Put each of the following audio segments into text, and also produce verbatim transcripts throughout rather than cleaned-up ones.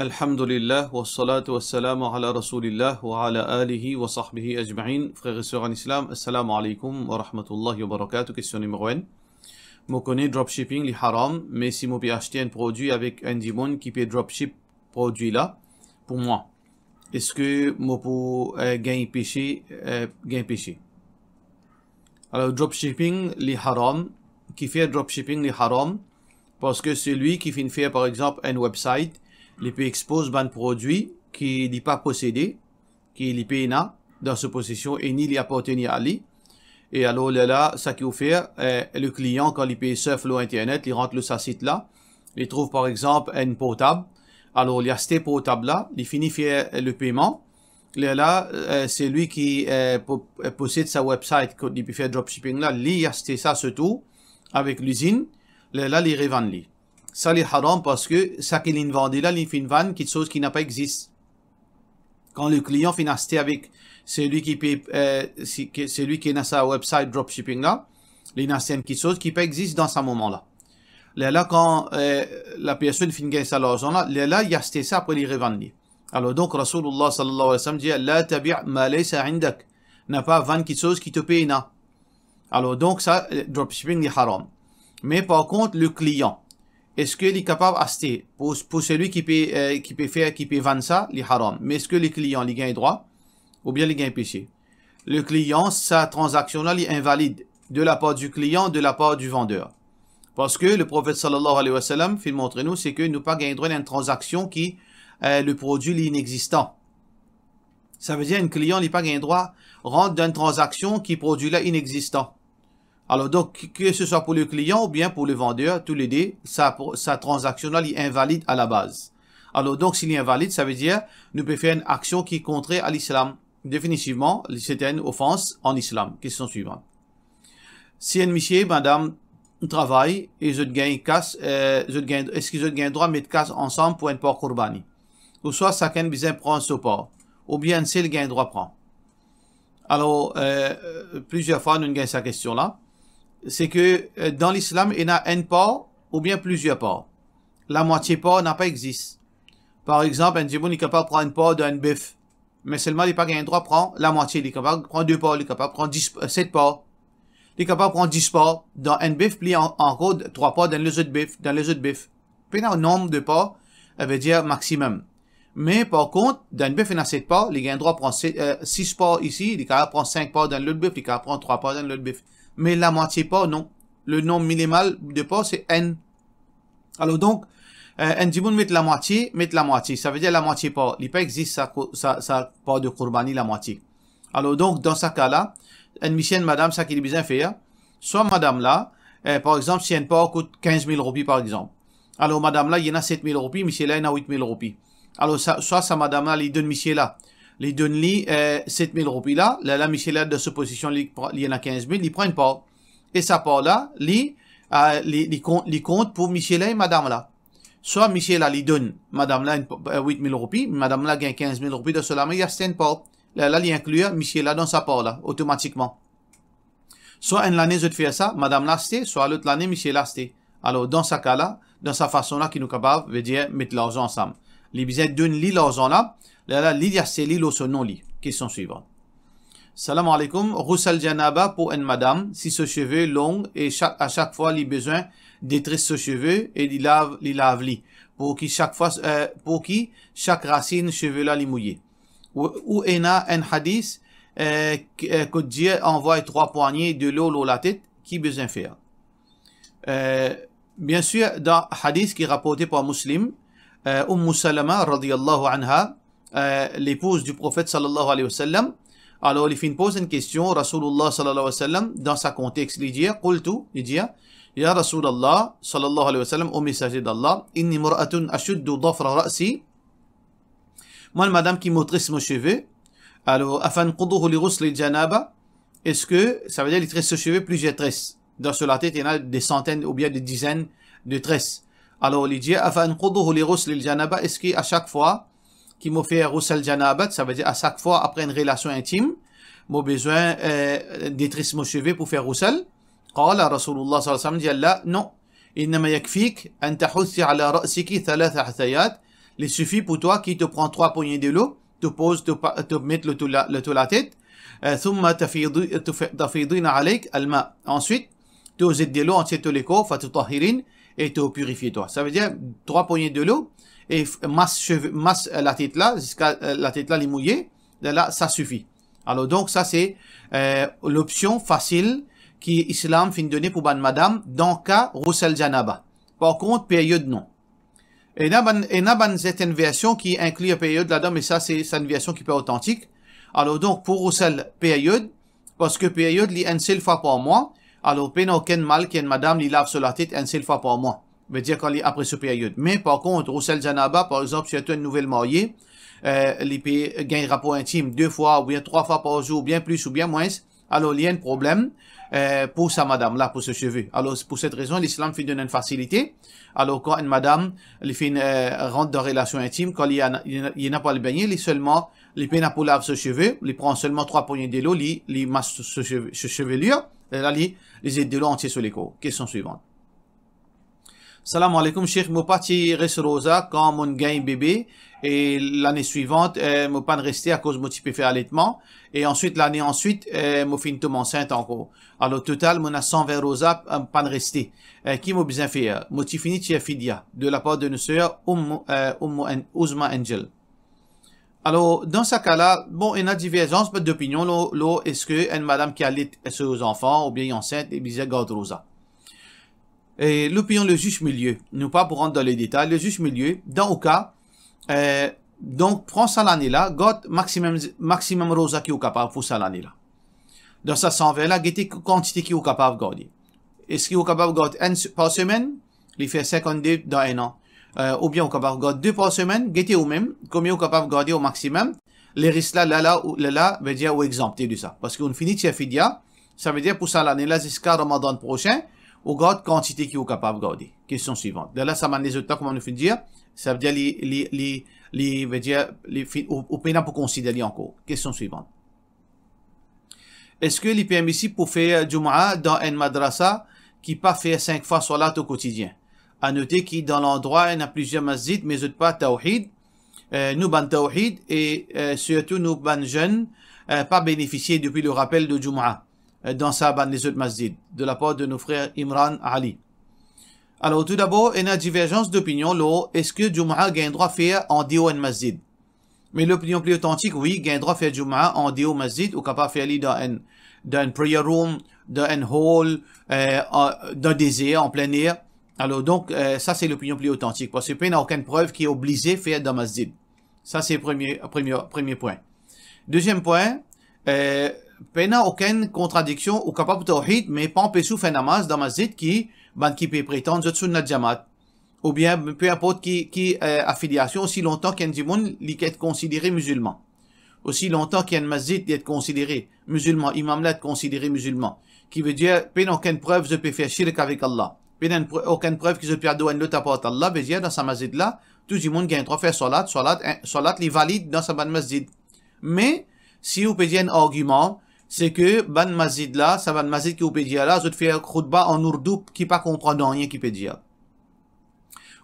Alhamdulillah, wassalatu wassalamu ala Rasoulillah, wa ala alihi wa sahbihi ajma'in. Frer e ser an Islam, assalamu alaikum wa rahmatullahi wa barakatuh. Kestion nimero enn. Mo kone dropshipping li haram, me si mo pe aste enn prodwi avek enn dimoun ki pe dropship prodwi la pou mwa, eski mo pou, eh, gagn pese, eh, gagn pese? Alor, dropshipping li haram. Kifer dropshipping li haram? Parski selwi ki finn fer, par exanp, enn website, li pe expoz bann prodwi ki li pa posede, ki li pena dan so posesion e ni li apartenir a li. E alor, lerla, sa ki ou fer, eh, le klian, kan li pe surf lor internet, li rant lor sa sit la, li trouv, par exanp, enn portab. Alor, li aste portab la, li fini fer le peman. Lerla, eh, selwi ki, eh, po-, eh, posed sa website kot li pe fer dropshipping la, li aste sa sirtou avek lizinn, lerla li revann li. Sa li haram parski sa ki linn vande la, li finn vann kiksoz ki napa exis. Kan le klian finn aste avek selwi ki pe, eh, si, ke, selwi ki ena sa website dropshipping la, li inn aste enn kiksoz ki pa exis dan sa moman la. Lerla, kan, eh, lapersonn finn gagn sa larzan la, lerla li aste sa, apre li revann li. Alor donk, Rasoulillah sallallahu alayhi wa sallam dir, "La tabi' ma laysa indak." Napa vann kiksoz ki to pena. Alor donk, sa, eh, dropshipping li haram. Me par kont, le klian, eski li kapav aste pou, pou selwi ki pe, eh, ki pe fer, ki pe vann sa, li haram. Me eski le klian, li gagn drwa oubien li gagn pese? Le klian, sa tranzaksion la, li invalid de lapar di klian, de lapar di vander. Parski le Profet sallallahu alayhi wa sallam finn montre nou, se ki nou pa gagn drwa enn tranzaksion ki, eh, le prodwi li inexistan. Savedir enn klian, li pa gagn drwa rant dan enn tranzaksion ki prodwi la inexistan. Alor donk, ke se swa pou le klian oubien pou le vander, toulede, sa, sa tranzaksion la, li invalid alabaz. Alor donk, si li invalid, savedir nou pe fer enn aksion ki kontrer a lislam. Definitivman, li se enn ofans an islam. Kestion swivan. Si enn misie, madam, travay e zot gagn kas, eh, zot gagn, eski zot gagn drwa met kas ansam pou enn par kourbani? Ouswa sakenn bizin pran so par, oubien enn sel gagn drwa pran? Alor, eh, plizier fwa nou gagn sa kestion la. Se ki, eh, dan lislam, ena enn par oubien plizier par. Lamwatie par napa exis. Par exanp, enn dimoun, li kapav pran enn par dan enn bef. Me selman li pa gagn drwa pran lamwatie, li kapav pran de par, li kapav pran dis, eh, set par. Li kapav pran dis par dan enn bef, pli an-, ankor trwa par dan lezot bef, dan lezot bef. Pena nonb de par, eh, vedir maximum. Me par kont, dan enn bef ena set par, li gagn drwa pran se-, eh, sis par isi, li kapav pran sink par dan lot bef, li kapav pran trwa par dan lot bef. Me lamwatie par, non. Le nonb minimal de par, se enn. Alor donk, eh, enn dimoun met lamwatie, met lamwatie. Savedir lamwatie par, li pa exis sa ko-, sa, sa par de kourbani lamwatie. Alor donk, dan sa ka la, enn misie, enn madam, sa ki li bizin fer, swa madam la, eh, par exanp, si enn par kout kinz mil roupi, par exanp. Alor madam la, li ena set mil roupi, misie la, li ena wit mil roupi. Alor sa, swa sa madam la, li donn misie la, li donn li, eh, set mil roupi la, lerla misie la, dan so posesion, li pran, li ena kinz mil, li pran enn par. E sa par la, li, eh, li, li kont, li kont pou misie la e madam la. Swa misie la, li donn madam la enn, eh, wit mil roupi, madam la gagn kinz mil roupi dan so lame, li aste enn par. Lerla, li inklir misie la dan sa par la, otomatikman. Swa enn lane zot fer sa, madam la aste, swa lot lane, misie la aste. Alor, dan sa ka la, dan sa fason la ki nou kapav, vedir, met larzan ansam. Li bizin donn li larzan la, lerla, li, li aste li lor so non li. Kestion swivan. Salam aleykoum. Ghusl janaba pou enn madam, si so seve long e sak, a sak fwa li bizin detres so seve e li lav, li lav li. Pou ki sak fwa, eh, pou ki sak rasinn seve la li mouye. Ou, ou ena enn hadis, eh, k-, eh, kot dir anvway trwa pwagne delo lor latet, ki bizin fer? Eh, bien sir, dan hadis ki raporte par Muslim, eh, Umm Salama, radiyallahu anha, eh, l'épouse du Prophète, sallallahu alayhi wa sallam, alor li finn poz enn kestion, Rasoulillah, sallallahu alayhi wa sallam, dan sa kontex, li dir, qultu, li dir, ya Rasoulillah, sallallahu alayhi wa sallam, o Mesaze d'Allah, inni mra'atun ashuddu dhafra ra'si, mwa, enn madam ki mo tres mo seve, alor, afa anquduhu li ghusl al-janaba, eski, savedir li tres so seve plizier tres? Dan so latet, ena de santenn oubien de dizenn de tres. Alor, li dir, afa anquduhu li ghusl al-janaba, eski a sak fwa ki mo fer ghusl al-janaba, savedir a sak fwa apre enn relasion intim, mo bizin, eh, detres mo seve pou fer ghusl? Qala Rasoulillah, sallallahu alayhi wa sallam, dir, la, non. Innama yakfik an tahussi ala ra'siki thalatha hathayat, Li sifi pou twa ki to pran trwa pognie delo, to poz, to pa-, to met lor to la-, lor to latet, eh, thumma tafidu-, tuf-, tafidina alayk al-ma. Answit, to zet delo antie to lekor, fatutahhirin, e to pirifie twa. Savedir, trwa pognie delo, e f-, mas seve-, mas, eh, latet la, ziska, eh, latet la li mouye, la, la, sa sifi. Alor, donk, sa se, eh, lopsion fasil ki Islam finn done pou bann madam dan ka ghusl janaba. Par kont, peryod, non. Ena bann, ena bann sertenn version ki inkli peryod ladan, me sa, se, sa enn version ki pa otantik. Alor, donk, pou ghusl peryod, parski peryod, li enn sel fwa par mwa, alor, pena okenn mal ki enn madam, li lav so latet enn sel fwa par mwa. Vedir kan li apre so peryod. Me par kont, ghusl janaba, par exanp, sirtou enn nouvel marye, eh, li pe gagn rapor intim de fwa oubien trwa fwa par zour, oubien plis, oubien mwins, alor, li enn problem, eh, pou sa madam la, pou so seve. Alor, pou set rezon, Lislam finn donn enn fasilite. Alor, kan enn madam, li finn, eh, rant dan relasion intim, kan li ena, li ena, li ena pou al bengne, li selman, li pena pou lav so seve, li pran selman trwa pognie delo, li, li mas so, so seve, so sevelir, e la, li, li zet delo antie so lekor. Kestion swivan. Salam aleykoum, Sheikh, mo pa ti res roza kan mo'nn gagn bebe, e lane swivant, eh, mo pa'nn reste akoz mo ti pe fer aletman, e answit, lane answit, eh, mo finn tom ansint ankor. Alor, total, mo ena san vin roza, eh, pa'nn reste. Eh, ki mo bizin fer? Mo ti fini tir fidya, de lapar de nou ser Oumou, eh, Oumou An-, Ouzma Angel. Alor, dan sa ka la, bon, ena diverzans dopinion lor, lor eski enn madam ki alet so zanfan oubien li ansint, li bizin gard roza. E lopinion le zis milie, nou pa pou rant dan le detay, le zis milie, dan ou ka, eh, donk, pran sa lane la, gard maximum, maximum roza ki ou kapav pou sa lane la. Dan sa san vin la, gete k-, kantite ki ou kapav garde. Eski ou kapav gard enn se-, par semenn? Li fer sinkant-de dan enn an. Eh, oubien ou kapav gard de par semenn, gete ou mem, konbien ou kapav garde o maximum. Leres la, la, la, ou, la, la, vedir ou exanpte de sa. Parski ou'nn fini tir fidya, savedir pou sa lane la ziska Ramadan prosin, ou gard kantite ki ou kapav garde. Kestion swivan. La, la, sa bann lezot la, kouma nou finn dir, savedir li, li, li, li, vedir, li fi-, ou, ou pena pou konsider li ankor. Kestion swivan. Eski li permisib pou fer Jumaa dan enn madrasa ki pa fer sink fwa swalat o kotidien? A note ki dan landrwa, ena plizier masjid, me zot pa tawhid, eh, nou bann tawhid, e, eh, sirtou nou bann zenn, eh, pa benefisie depi le rapel de Jumaa, eh, dan sa bann lezot masjid, de lapar de nou frer Imran Ali. Alor, toudabor, ena diverzans dopinion lor eski Jumaa gagn drwa fer andeor enn masjid. Me lopinion pli otantik, wi, gagn drwa fer Jumaa andeor masjid, ou kapav fer li dan enn, dan enn prayer room, dan enn hall, eh, an, dan dezer, an plin er. Alor, donk, eh, sa se lopinion pli otantik, parski pena okenn prev ki oblize fer dan masjid. Sa se premie, premie, premie pwin. Deziem pwin, eh, pena okenn kontradiksion, ou kapav tawhid, me pa anpes ou fer namaz dan masjid ki bann ki pe pretann zot sunnat jamaat. Oubien pe inport ki, ki, eh, afiliasion, osi lontan ki enn dimoun li et konsidere mizilman. Osi lontan ki enn masjid li et konsidere mizilman, imam la et konsidere mizilman. Ki vedir, pena okenn prev zot pe fer shirk avek Allah. Pena enn pre-, okenn prev ki zot pe ador enn lot apar Allah, vedir dan sa masjid la, tou dimoun gagn drwa fer swalat, swalat, eh, swalat li valid dan sa bann masjid. Me, si ou pe dir enn argiman, se ki bann masjid la, sa bann masjid ki ou pe dir la, zot fer khoutba an ourdou ki pa konpran nanye ki pe dir.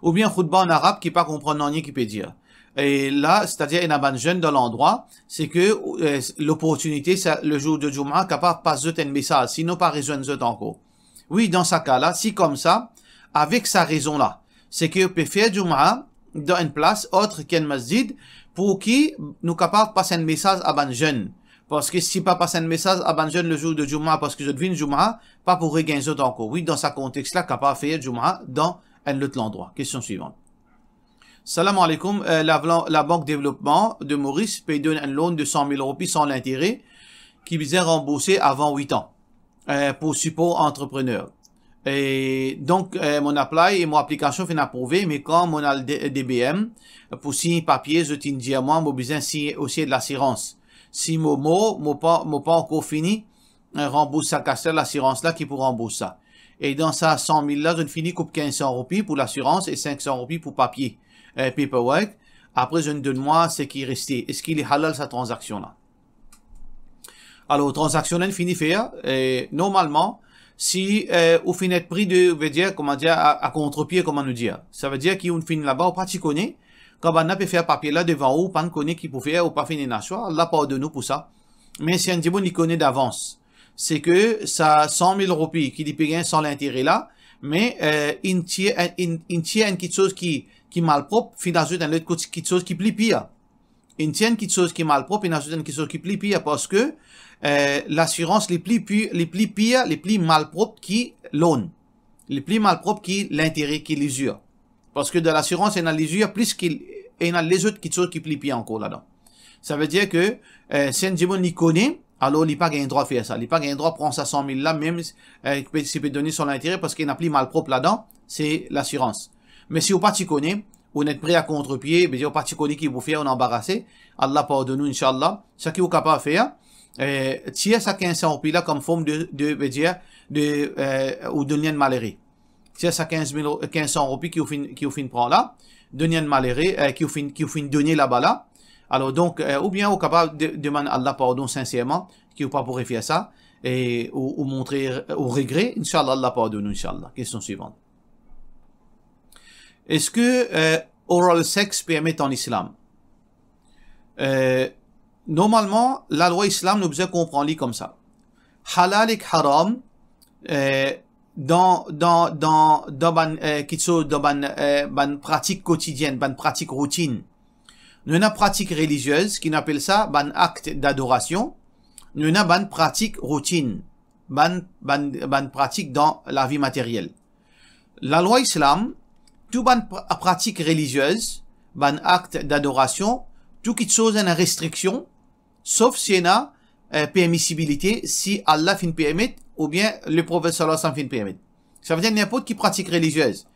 Oubien khoutba an arab ki pa konpran nanye ki pe dir. E la, setadir ena bann zenn dan landrwa, se ki, eh, loportinite, sa, le zour de Jumaa, kapav pas zot enn mesaz, sinon pa rezwenn zot ankor. Wi, dan sa ka la, si koumsa, avek sa rezon la, se ki pe fer Jumaa dan enn plas ot ki enn masjid, pou ki nou kapav pas enn mesaz a bann zenn. Parski si pa pas enn mesaz a bann zenn le zour de Jumaa, parski zot vinn Jumaa, pa pou regagn zot ankor. Wi, dan sa kontex la, kapav fer Jumaa dan enn lot landrwa. Kestion swivan. Salam aleykoum, eh, la, la Bank Devlopman de Moris pe donn enn loan de san mil roupi san lintere ki bizin ranbourse avan wit an, eh, pou sipor antreprener. E donk, eh, mo apply e mo aplikasion finn aprouve, me kan mo al D-, D B M pou sign papie, zot inn dir mwa mo bizin sign osi lasirans. Si mo mor, mo pa, mo pa ankor fini, eh, ranbours sa kas la, lasirans la ki pou ranbours sa. E dan sa san mil la, zot fini koup kinz san roupi pou lasirans e sink san roupi pou papie, eh, paperwork. Apre, zot donn mwa seki reste. Eski li halal sa tranzaksion la? Alor, tranzaksion la inn fini fer, eh, normalman, si, eh, ou finn et pri de, vedir, kouma dir, a, a kontrepie, kouma nou dir. Savedir ki ou finn laba, ou pa ti kone, Kan bannla pe fer papie la devan ou, ou pa'nn kone ki pou fer, ou pa finn ena swa, Allah pardonn ou pou sa. Me si enn dimoun li kone davans, se ke sa san mil roupi ki li pe gagn san lintere la, me, eh, inn tir, inn, inn tir enn kiksoz ki, ki malprop, finn azout enn lot kot-, kiksoz ki pli pir. Inn tir enn kiksoz ki malprop, inn azout enn kiksoz ki pli pir, parski, eh, lasirans li pli pir, li pli pir, li pli malprop ki loan. Li pli malprop ki lintere, ki lizir. Parski dan lasirans, ena lizir plis ki, ena lezot kiksoz ki pli pir ankor ladan. Savedir ke, eh, si enn dimoun li kone, alor li pa gagn drwa fer sa. Li pa gagn drwa pran sa san mil la, mem, eh, pe, si pe donn li san lintere, parski ena pli malprop ladan, se lasirans. Me si ou pa ti kone, ou net pre a kontrepie, vedir ou pa ti kone ki pou fer, ou anbarase, Allah pardonn ou, inshallah. Sa ki ou kapav fer, eh, tir sa kinz san roupi la kom form de, de, vedir, de, eh, ou donn li enn malere. Tir sa kinz mil, kinz san roupi ki ou finn, ki ou finn pran la, donn li enn malere, eh, ki ou finn, ki ou finn done laba la. Alor donk, eh, oubien ou kapav de-, demann Allah pardon sinserman, ki ou pa pou refer sa, e ou, ou montre ou regre, inshallah, Allah pardonn ou, inshallah. Kestion swivan. Eski, eh, oral sex permet an islam? Eh, normalman, lalwa islam, nou bizin konpran li koumsa. Halal ek haram, eh, dan, dan, dan, dan bann, eh, kiksoz, dan bann, eh, bann pratik kotidienn, bann pratik routinn. Nou ena pratik reliziez ki nou apel sa bann akt dadorasion. Nou ena bann pratik routinn, bann, bann, bann pratik dan lavi materyel. Lalwa islam, tou bann pra-, pratik reliziez, bann akt dadorasion, tou kiksoz ena restriksion, sof si ena, eh, permisibilite, si Allah finn permet, oubien Leprofet sallallahu alayhi wa sallam finn permet. Savedir ninport ki pratik reliziez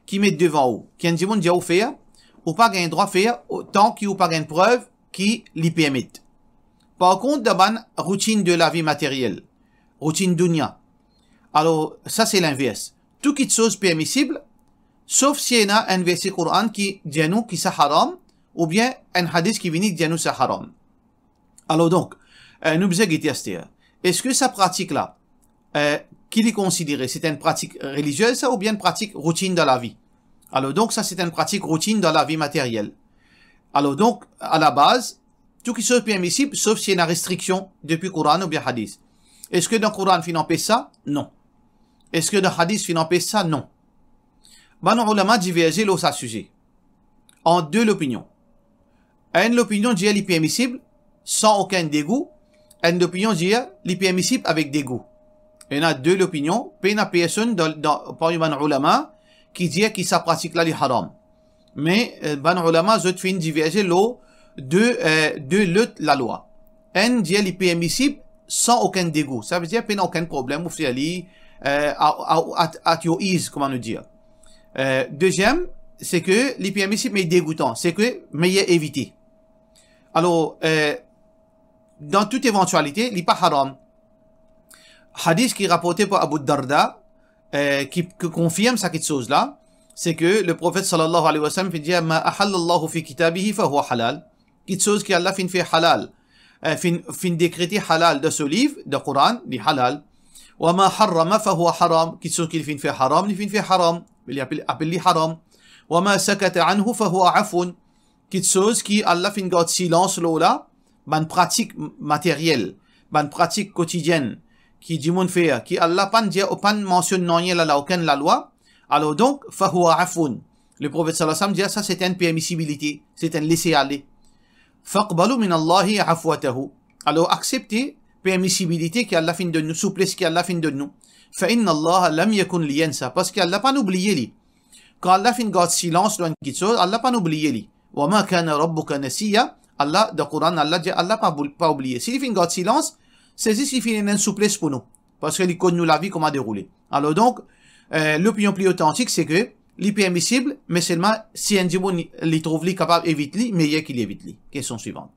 ki met devan ou, ki enn dimoun dir ou fer, ou pa gagn drwa fer, o-, tan ki ou pa gagn prev ki li permet. Par kont, dan bann routinn de lavi materyel, routinn dounia, alor, sa se linvers. Tou kiksoz permisib, sof si ena enn verse Koran ki dir nou ki sa haram, oubien enn hadis ki vini dir nou sa haram. Alor donk, eh, nou bizin gete aster. Eski sa pratik la, eh, ki li konsidere, se enn pratik reliziez sa, oubien enn pratik routinn dan lavi? Alor donk, sa se enn pratik routinn dan lavi materyel. Alor donk, alabaz, tou kiksoz permisib, sof si ena restriksion depi Koran oubien hadis. Eski dan Koran finn anpes sa? Non. Eski dan hadis finn anpes sa? Non. Bann oulama diverze lor sa size, an de lopinion. Enn lopinion dir li permisib san okenn degou, enn lopinion dir li permisib avek degou. Ena de lopinion, pena personn dan, dan, parmi bann oulama ki dir ki sa pratik la li haram. Me, eh, bann oulama, zot finn diverze lor de, eh, de lot lalwa. Enn dir li permisib san okenn degou. Savedir pena okenn problem, ou fer li, eh, a, a, at, at your ease, kouma nou dir. Eh, deziem, se ke li permisib me degoutan, se ke meyer evite. Alor, eh, dan tout evantialite, li pa haram. Hadis ki raporte par Abu Darda, eh, ki, ki konfirm sa kiksoz la, se ke Leprofet sallallahu alayhi wa sallam finn dir, "Ma ahallallahu fi kitabihi fa huwa halal." Kiksoz ki Allah finn fer halal, eh, finn, finn dekrete halal dan so liv, dan Koran, li halal. "Wa ma harrama fa huwa haram." Kiksoz ki li finn fer haram, li finn fer haram. Li apel, apel li haram. "Wa ma sakata anhu fa huwa afwun." Kiksoz ki Allah finn gard silans lor la, bann pratik m-, materyel, bann pratik kotidienn ki dimoun fer, ki Allah pa'nn dir, ou pa'nn mansionn nanye la, la okenn lalwa, alor donk, fa huwa afwun. Leprofet sallallahu alayhi wa sallam dir, sa se enn permisibilite, se enn lese ale. Faqbalu min Allahi afwatahu. Alor, aksepte permisibilite ki Allah finn donn nou, souples ki Allah finn donn nou. Fa inna Allaha lam yakun liyansa, parski Allah pa'nn oubliye li. Kan Allah finn gard silans lor enn kiksoz, Allah pa'nn oubliye li. "Wa ma kana rabbuka nasiya." Allah, dan Koran, Allah dir, Allah pa boul-, pa oubliye. Si li finn gard silans, se zis li finn ena enn souples pou nou. Parski li konn nou lavi kouma deroule. Alor donk, eh, lopinion pli otantik, se ke li permisib, me selman si enn dimoun li, li trouv li kapav evit li, meyer ki li evit li. Kestion swivan.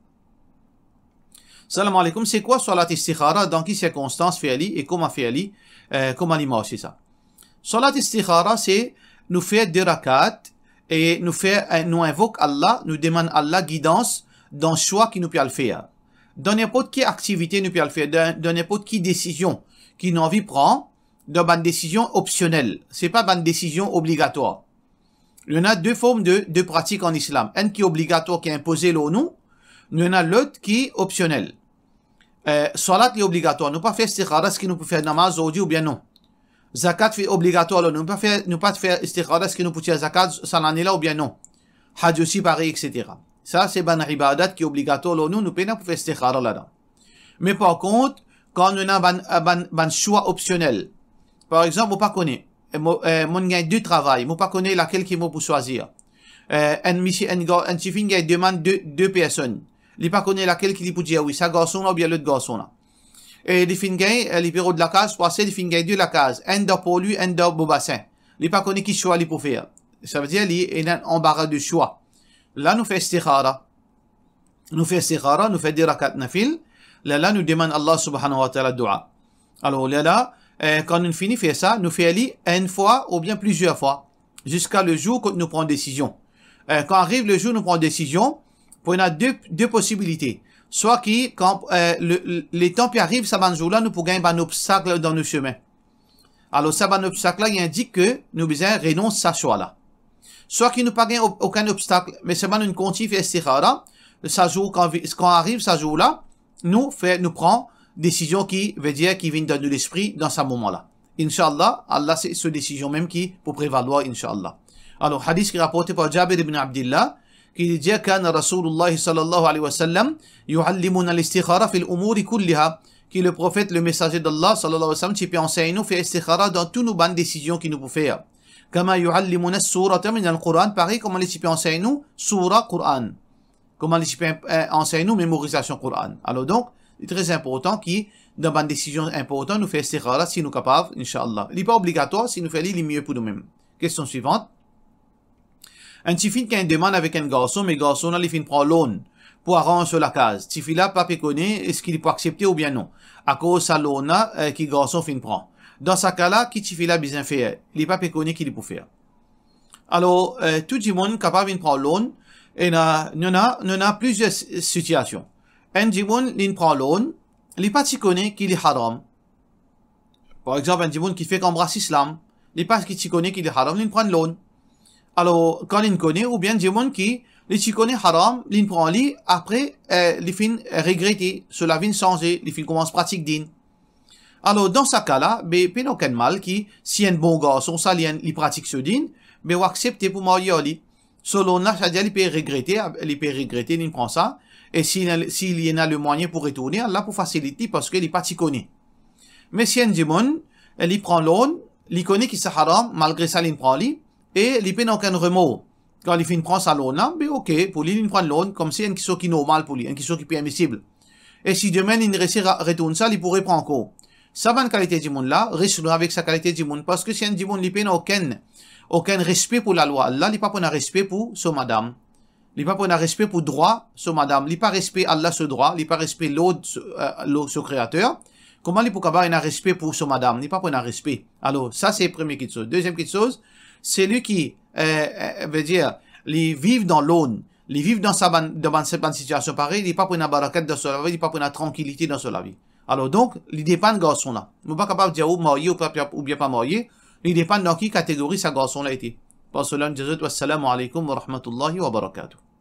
Salam aleykoum, se kwa swalat istikhara, dan ki sirkonstans fer li e kouma fer li, eh, kouma li marse sa? Swalat istikhara, se nou fer de rakat e nou fer, eh, nou invok Allah, nou demann Allah gidans dan swa ki nou pe al fer. Dan ninport ki aktivite nou pe al fer, dan, dan ninport ki desizion ki nou anvi pran, dan bann desizion opsionel, se pa bann desizion obligatwar. Nou ena de form de, de pratik an islam. Enn ki obligatwar, ki inpoze lor nou, nou ena lot ki opsionel. Eh, swalat li obligatwar, nou pa fer istikhara eski nou pou fer namaz zordi oubien non. Zakat li obligatwar lor nou, nou pa fer, nou pa fer istikhara eski nou pou tir zakat sa lane la oubien non. Haj osi parey, et cetera. Sa se bann ibadat ki obligatwar lor nou, nou pena pou fer istikhara ladan. Me par kont, kan nou ena bann, bann, bann swa opsionel, par exanp, mo pa kone, eh, mo, eh, mo gagn de travay, mo pa kone lakel ki mo pou swazir. Eh, enn misie, enn gar-, enn tifi gagn demann de, de personn. Li pa kone lakel ki li pou dir wi, sa garson la oubien lot garson la. E li finn gagn, eh, li pe rod lakaz, pou ase li finn gagn de lakaz, enn dan Porlwi, enn dan Bobasin. Li pa kone ki swa li pou fer. Savedir li ena anbara de swa. La nou fer istikhara. Nou fer istikhara, nou fer de rakat nafil. Lerla nou demann Allah Subhanahu wa Ta'ala dua. Alor lerla, eh, kan nou fini fer sa, nou fer li enn fwa oubien plizier fwa, ziska le zour kot nou pran desizion. Eh, kan ariv le zour nou pran desizion, pou ena de, de posibilite. Swa ki, kan, eh, le, le, letan pe ariv sa bann zour la, nou pou gagn bann obstak dan nou semin. Alor sa bann obstak la, li indik ke nou bizin renons sa swa la. Swa ki nou pa gagn o-, okenn obstak, me selman nou kontign fer istikhara, sa zour kan vi-, kan ariv sa zour la, nou fer, nou pran desizion ki vedir ki vinn dan nou lespri dan sa moman la. Inshallah, Allah se so desizion mem ki pou prevalwar, inshallah. Alor, hadis ki raporte par Jabir ibn Abdillah, ki li dir, kana Rasulullah sallallahu alayhi wa sallam yuallimuna al-istikhara fil umuri kulliha, ki le profet, le mesaze d'Allah sallallahu alayhi wa sallam, ti pe ansegn nou fer istikhara dan tou nou bann desizion ki nou pou fer. Kama yuallimuna surata min al-Quran, parey kouma li ti pe ansegn nou sura Quran. Kouma li ti pe, eh, ansegn nou memorizasion Quran. Alor donk, li tre inportan ki dan bann desizion inportan nou fer istikhara si nou kapav, inshallah. Li pa obligatwar, si nou fer li, li mie pou nou mem. Kestion swivant. Enn tifi finn gagn demann avek enn garson, me garson la li finn pran loan pou aranz so lakaz. Tifi la pa pe kone eski li pou aksepte oubien non, akoz sa loan la, eh, ki garson finn pran. Dan sa ka la, ki tifi la bizin fer? Li pa pe kone ki li pou fer. Alor, eh, tou dimoun kapav vinn pran loan, ena, nou ena, nou ena plizier si-, sitiasion. Enn dimoun, linn pran loan, li pa ti kone ki li haram. Par exanp, enn dimoun ki fek anbras islam, li pa ki ti kone ki li haram, linn pran loan. Alor, kan linn kone, oubien dimoun ki, li ti kone haram, linn pran li, apre, eh, li finn regrete, so lavi inn sanze, li finn koumans pratik din. Alor, dan sa ka la, be, pena okenn mal ki, si enn bon garson, sa li enn, li pratik so din, be, ou aksepte pou marye ar li. So loan la, savedir li pe regrete, li pe regrete, linn pran sa, e si, si li ena le mwayin pou retourne, Allah pou fasilit li, parski li pa ti kone. Me si enn dimoun, li pran loan, li kone ki sa haram, malgre sa linn pran li, e li pena okenn remor. Kan li finn pran sa loan la, be ok, pou li, linn pran loan, koumsi enn kisoz ki normal pou li, enn kisoz ki permisib. E si demin linn resi ra-, retourn sa, li pou repran ankor. Sa bann kalite dimoun la, res nou avek sa kalite dimoun, parski si enn dimoun li pena okenn, okenn respe pou lalwa Allah, li pa pou ena respe pou so madam. Li pa pou ena respe pou drwa so madam. Li pa respe Allah so drwa, li pa respe lord so, eh, lord so Kreater. Kouma li pou kapav ena respe pou so madam? Li pa pou ena respe. Alor, sa se premie kitsoz. Deziem kitsoz, selwi ki, eh, eh, vedir, li viv dan loan, li viv dan sa bann, dan bann, sa bann sitiasion parey, li pa pou ena barakat dan so lavi, li pa pou ena trankilite dan so lavi. Alor donk, li depann garson la. Mo pa kapav dir ou marye ou pa, oubien pa marye, li depann dan ki kategori sa garson la ete. Par sela, nou dir zot, wassalamu alaykum wa rahmatullahi wa barakatuh.